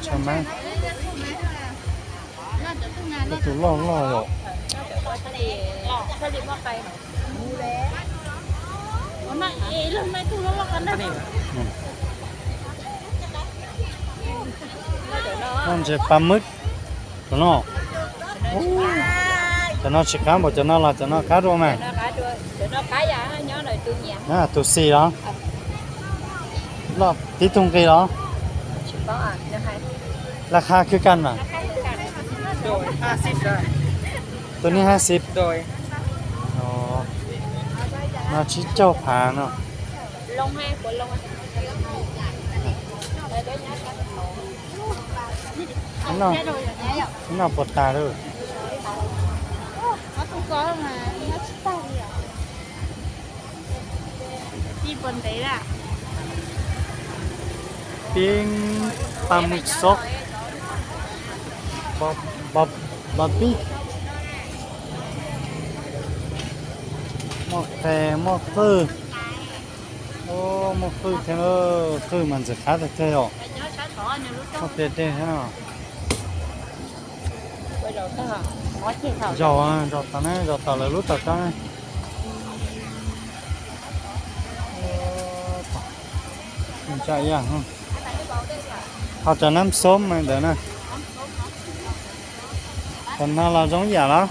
Tshav mab. Tus loj loj yom. Loj ntses pa mwb. Cov no, cov no tsis qab npaum cov no los cov no qab dua mas. Tus xis los? Loj tib tug nqi los? Laj qha kwv kaj mas? Tus nej hab xib. No tsib caug phav no. Noj puas tas lawm? Pib pa mws xob, pa pib, muaj qe muaj qwj. Muaj qwj thiab, qwj mas ntxim qab tiag tiag os. Muaj pliag dej thiab. Zaum, zaum tom ne, zaum tom lawv lub tom kab ne. Ho cov nab xob mas ntawd na. Tom no los zoo yam los.